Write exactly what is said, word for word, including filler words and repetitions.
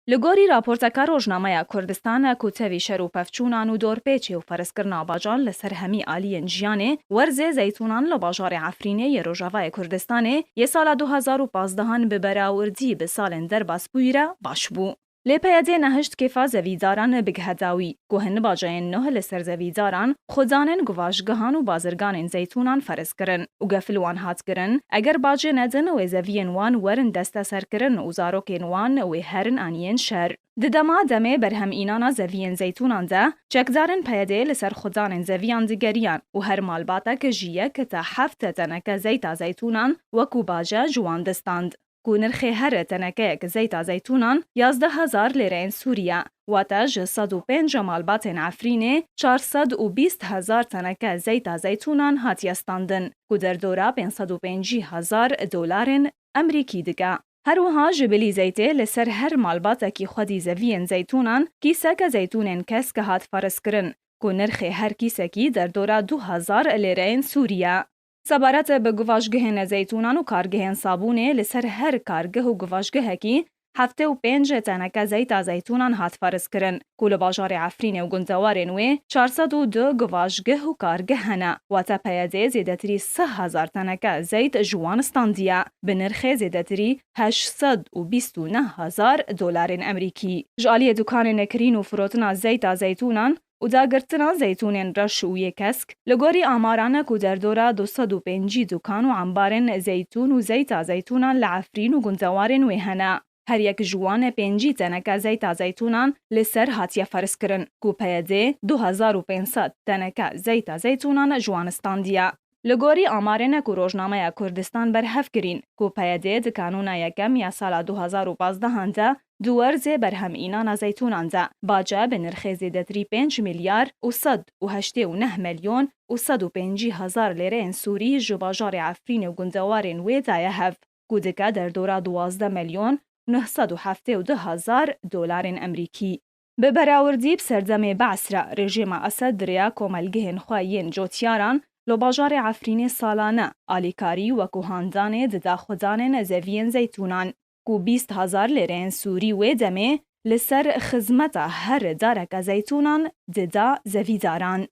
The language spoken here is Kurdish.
Li gorî raporteka Rojnameya Kurdistan e ku tevî şer û pevçûnan û dorpêçê û ferizkirina bacan li ser hemî aliyên jiyanê, werzê zeytûnan li bajarê Efrînê yê Rojavayê Kurdistanê yê sala du hezar û pazdeh an bi berawirdî bi salên derbas bûyî re baş bû. Lê P Y D nehişt kêfa zevîdaran bigihe dawî, ku hin baceyên nuh li ser zevîdaran, xudanên guvaşgihan û bazirganên zeytûnan feriz kirin û gefil wan hat kirin, eger bacê nedin, wê zeviyên wan werin desteserkirin û zarokên wan wê herin aniyên şer. Di dema demê berhem înana zeviyên zeytûnan de, çekdarên P Y D li ser xudanên zeviyan digeriyan û her malbatek ji yek ta heft teneke zeyta zeytûnan wekû bace ji wan distand, ku nirxê her tenekeyek zeyta zeytûnan yazdeh hezar lêreyên Sûrî ye, wate ji sed û pênc malbatên Efrînê çar sed û bîst hezar teneke zeyta zeytûnan hatiye standin, ku derdora pênc sed û pêncî hezar dolarên Emerîkî dike. Her wiha ji bilî zeytê li ser her malbatekî xwedî zeviyên zeytûnan kîseke zeytûnên kesk hat feriz kirin, ku nirxê her kîsekî derdora du hezar lêreyên Sûrî ye. Sebaret bi guvaşgihên zeytûnan û kargihên sabûnê, li ser her kargih û guvaşgihekî heftê û pênc teneke zeyta zeytûnan hat feriz kirin, ku li bajarê Efrînê û gundewarên wê çar sed û du guvaşgih û kargih hene, wate P Y D zêdetirî sih hezar teneke zeyt ji wan standiye, bi nirxê zêdetirî heşt sed û bîst û neh hezar dolarên Emerîkî. Ji aliyê dukanên kirîn û firotina zeyta zeytûnan û dagirtina zeytûnên reş û yê kesk, li gorî amaran ku derdora du sed û pêncî dukan û embarên zeytûn û zeyta zeytûnan li Efrîn û gundewarên wê hene. Her yek ji wan pêncî teneke zeyta zeytûnan li ser hatiye feriz kirin, ku P Y D du hezar û pênc sed teneke zeyta zeytûnan ji wan standiye. Li gorî amarên ku Rojnameya Kurdistan berhev kirîn, ku P Y D di kanûna yekem ya sala du hezar û pazdeh an de di werzê berhem înana zeytûnan de, bace bi nirxê zêdetirî pênc milyar û sed û heştê û neh milyon û sed û pêncî hezar lêreyên Sûrî ji bajarê Efrînê û gundewarên wê daye hev, ku dike derdora duwazdeh milyon neh sed û heftê û du hezar dolarên Emerîkî. Bi berawirdî bi serdemê Be'sra, rejîma Esed di rêya komelgihên xwe yên cotiyaran li bajarê Efrînê salane alîkarî wekû handanê dida xudanên zeviyên zeytûnan, ku bîst hezar lêreyên Sûrî wê demê li ser xizmeta her dareke zeytûnan dida zevîdaran.